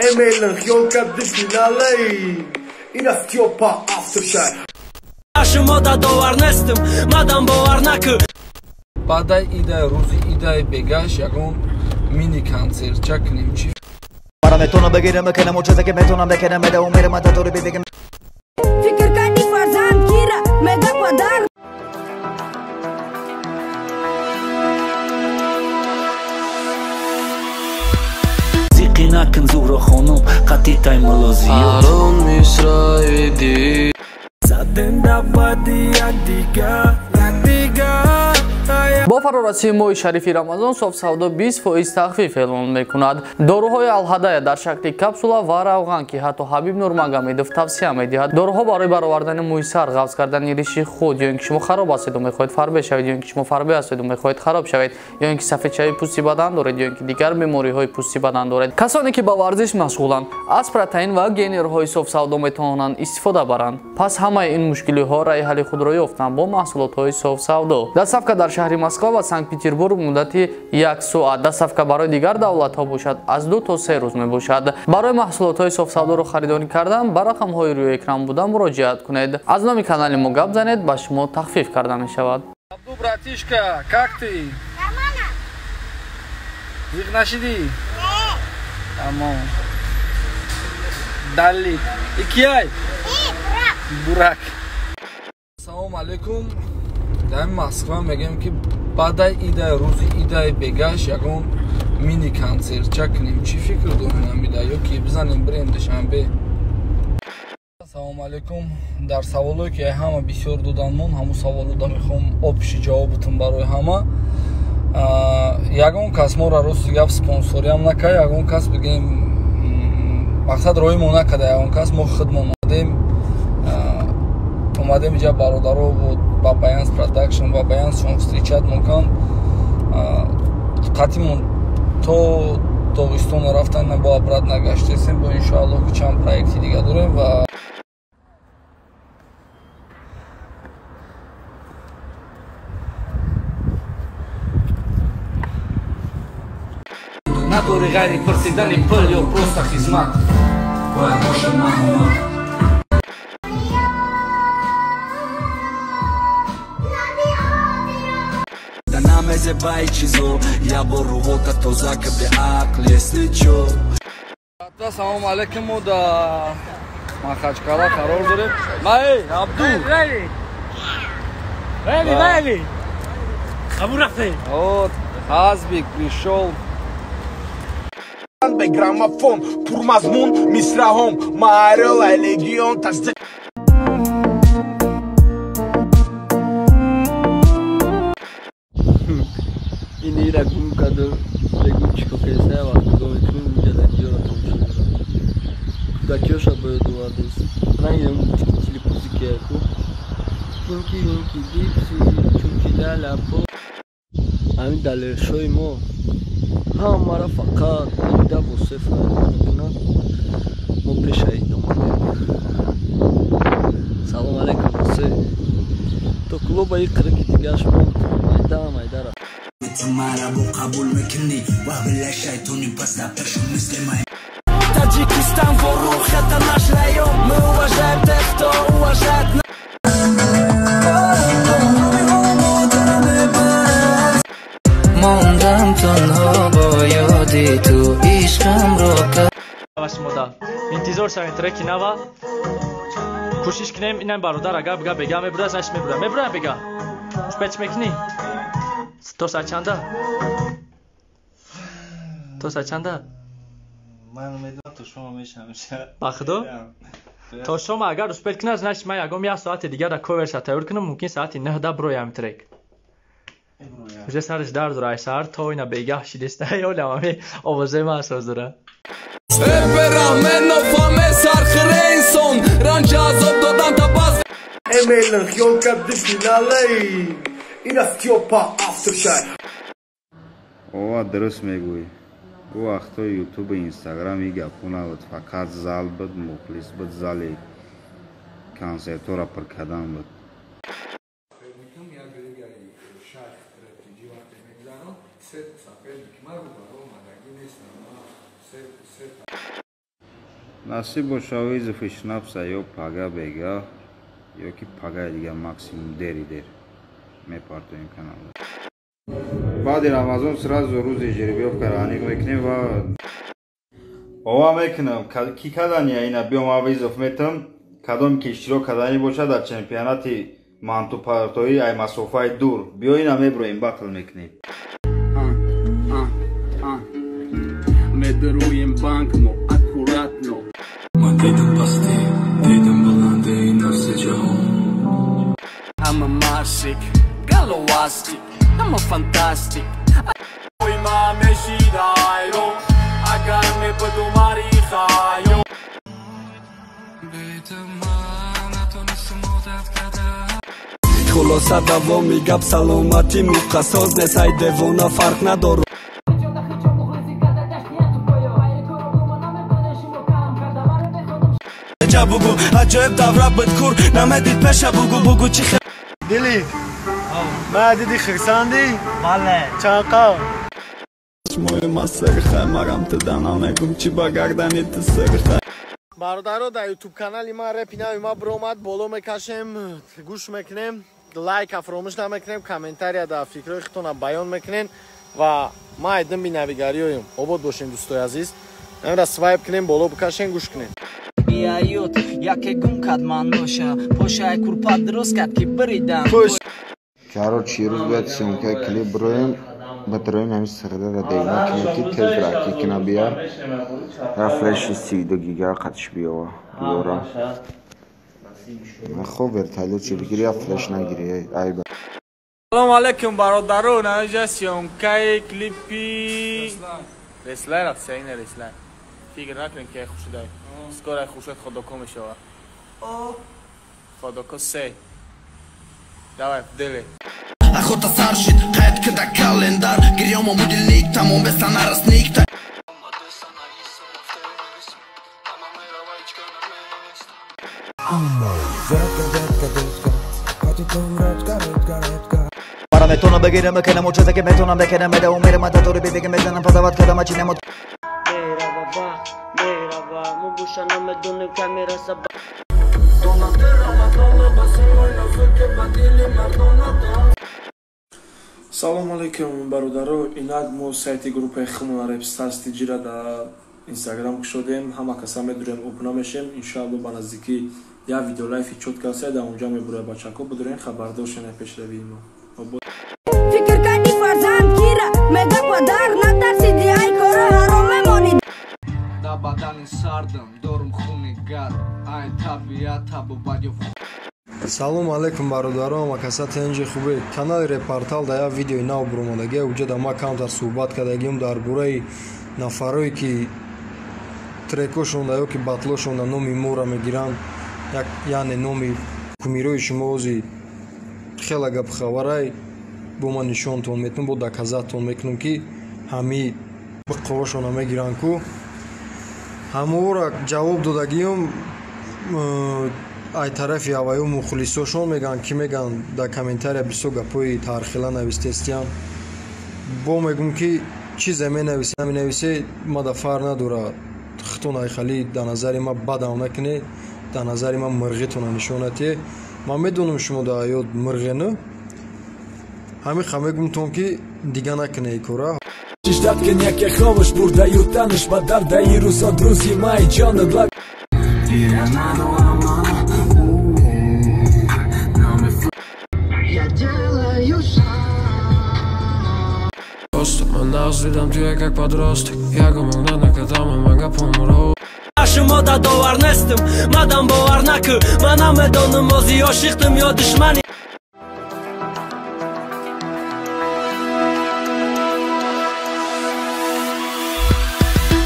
Эмелин хиёл карди финалей. Ина Стёпа автошай. Шумо да довар нестим, мадам бовар накӣ. Баъдай идай рӯзи идай бегаш ягон мини концертча кунем чӣ? Мара метонам бигирам бикунам он чизе ки метонам бикунам медавам мерам ман татори бигам. Фикр кардӣ фарзанд кира мега падар. Зиқи накун зуҳро хонум қатъи таймалозиёт. Арон мисраиди. Задем да баъди якдигар, якдигар. Бо фарорасии моҳи шарифи Рамазон Софсавдо 20% тахфиф эълон мекунад. Доруҳои Алҳадая дар шакли капсула ва равған, ки ҳатто Ҳабиб Нурмагомедов тавсия медиҳад. Доруҳо барои баровардани мӯи сар, ғафз кардани риши худ, ё ин ки шумо хароб ҳастеду мехоҳед фарбе шавед, ё ин ки шумо фарбе ҳастеду мехоҳед хароб шавед, ё ин ки сафедшавии пӯсти бадан доред, ё ин ки дигар бемориҳои пӯсти бадан доред. Касоне ки ба варзиш машғуланд, аз протеин ва генерҳои Софсавдо метавонанд истифода баранд. Пас ҳамаи ин мушкилиҳо раъи ҳалли худро ёфтанд бо маҳсулотҳои Софсавдо. Доставка дар шаҳри Москва ва Санкт-Петербург муддати 1 соат, доставка барои дигар давлатҳо бошад аз 2 то 3 рӯз мебошад. Барои маҳсулотҳои Софсавдоро харидорӣ кардан ба рақамҳои рӯи экран буда муроҷиат кунед. Аз номи канали мо гап занед, ба шумо тахфиф карда мешавад. Абду, братишка, как ты? Нормально. Зиқ нашидӣ? Не. Тамом. Далли. Икияй? И, бурак. Бурак. Салом алейкум. Дар Москва мегӯем ки баъдай идай рӯзи идай бегаш ягон мини концертча кунем чӣ фикр дорем амида ё ки бизанем бирем Душанбе. Салом алейкум. Дар саволое ки ҳама бисёр доданмон, ҳамун саволода мехоҳам обши ҷавоб бутам барои ҳама. Ягон кас моро рости гап спонсориам накард, ягон кас бигем мақсад роҳи мо накарда, ягон кас мо худмон омадем. Омадем иҷа бародаро ба Баянс Продакшн ва Баянс шон встречать мекунанд. Қатимон то Доғистон рафтан бо обратно гаштесем, бо иншоаллоҳ ки чанд проекти дига дорем ва надори ғайри пурсидани пул ё просто хизмат. Бояд бошад маҳомат. Намезебай чизо, я бо рӯҳота тоза ка беақл, если чо. Салом алейкум, мо да Махачкала қарор дорем. Май, Абду. Вели, вели. Абу рафте. Вот, Азбик пришел. Бе граммофон, пурмазмун, мисраҳом, маърила легион тасдиқ. Инира гум карду, бегум чӣ кокесая вақт нигоҳ мекунем, инҷа дар инҷоро тамошо дорам. Кӯдакиёша ба ёд овардааст. Рангам телепузикияку. Тинки винки дипси чучида лапо. Ҳамин далершои мо ҳамаро фақат ида босе фарқ мекунад. Мо пеша идома медиҳем. Салом алейкум, босе. То клуба и қирики дигаш монд. Майда майда рафт. Маро қабул мекунӣ ва била шайтони пас дар пешу мисли ман. Таджикистан ворух, это наш район. Мы уважаем тех, кто уважает нас. Мондам танҳо бо ёди ту, ишқамро шумода интизор шавем треки нава. Кӯшиш кунем инам бародар агар бига бега мебурад, значит мебурад. Мебурад бега. Успеть мекунӣ? То соат чанда? То соат чанда? Ман умедворам то шома мешавам. Ба худо? То шома агар успеть кунад, значит ман ягон як соати дигар дар коверша тайёр кунам, мумкин соати 9 броям трек. Уже сараш дард дора, ай саҳар то ина бегаҳ шидеста, ёлам ами овозаи ман асос дора. Эмелин хиёл карди финалей. Ина Стёпа автошай. Ова дуруст мегӯӣ. Ӯ вақтҳои ютубу инстаграм и гапҳо набуд, фақат зал буд, мухлис буд, зали консертҳоро пур кардан буд. Насиб боша, вызов и шнапса ё пага бега, ё ки пагаи дига, максимум дери дер мепартоем канал. Баъди Рамазон сразу рӯзи жеребьёвкаро аниқ мекунем ва ова мекунам, ки кадания ина биём, вызов метам, кадоме ки иштирок карданӣ бошад дар чемпионати мантупартоӣ ай масофаи дур, биё ина меброем, батл мекунем. Медаруем банк мо аккуратно. Ман дидам пастӣ, дидам баландии нафси ҷаҳон. Ҳама марсик, галовастик, ҳама фантастик. Ой, ма мешидайро, агар мебуду мари хаё. Хулоса, давоми гап, саломатӣ муқассоз нест, ай девона фарқ надору. Бугу аҷоиб давра буд, кур намедид пеша, бугу, бугу чӣ хел. Дили ма диди, хирсандӣ? Бале. Чанқа? Мои масарха марам туда намегум, чӣ ба гардани ту сирха. Бародаро, дар ютуб канали ман репи нави ма биромад, боло мекашем, гӯш мекунем, лайка фаромӯш намекунем, комментария дар фикрҳои худтона баён мекунем ва ма айдин бинавигариёем. Обод бошем, дӯстои азиз. Намира свайп кунем, боло бикашем, гӯш кунем. Биаёт яке гум кад ман ноша, пошай курпа дуруст кад, ки биридам. Короче, рӯз бояд съёмкаи клип бироем, битроем, ҳамин сирдара девна кунем, ки тез раки кина бия я флеши 32 гига қатиш биёва биёра. Хоб вертолёт чи бигири, я флеш нагири, айба. Салому алейкум, бародаро, наҷа съёмкаи клипи Реслай рафтся, ина Реслай. Фикр накунед, ки хушидай. Скоро хушед ходоко мешава. Ходоко се. Давай, делай. Охота сар шид, қайд кида календар, гирёмо будильник, тамом беса нарасник. Мара метонам бигирам, кунам чизе ки метонам бикунам, медавам, мерам, татори бибигам, мезанам, фазават кардам, чи намуд. Мерава вақт, мерава, мо буша намедонем, кай мераса. Салому алейкум, бародаро. Инак мо сайти группаи хумона Репстарс тиҷира дар Инстаграм кушодем. Ҳама каса медурем, обуна мешем. Иншоалло, ба наздикӣ як видеолайфи чётко аста, дар онҷа мебурад. Бачако, бидурем, хабардор шена пешравии мо. Фикр кардӣ фарзанд кира мега падар натарсиди, ай кора ҳаром мемонӣ. Да бадани сардам дорум хуни гарм, ай табиат табу бадё. Салому алейкум, бародарон, каса тенҷи хубе. Канали Репортал да як видеои нав буромадагия. Уҷа да ма камтар суҳбат кардагием дар бораи нафарое ки трекошонда ё ки батлошонда номи моро мегиранд, яъне номи кумирои шумо. Ози хела гап хабарай бо ман нишонтон метунам, бо доказатон мекунам, ки ҳами биқовашона мегиранд ку ҳаморо ҷавоб додагиём. Ай тарафи аваю мухлисошон мегӯянд, ки мегӯянд, дар комментария бисёр гапҳои тархила навистестиян. Бо мегӯм, ки чизе менависе, наменависе, ма да фарқ надорад. Хитон айхали дар назари ма бадам накунед, дар назари ман мирғитона нишон натиҳед. Ман медонам, шумо дар ҳаёт мирғену ҳамин ха мегӯмтон, ки дига накунед ин кора. Ждать яке хобаш бурдаю, танаш ба дардаи рӯзо, друзи май ҷону. Я делаю шаг. Просто видам туя как подросток. Я гумон накатама мага помру. Шумо да довар нестам, мадам бовар накӯ, ман намедонам, ози ошиқтам ё душмани.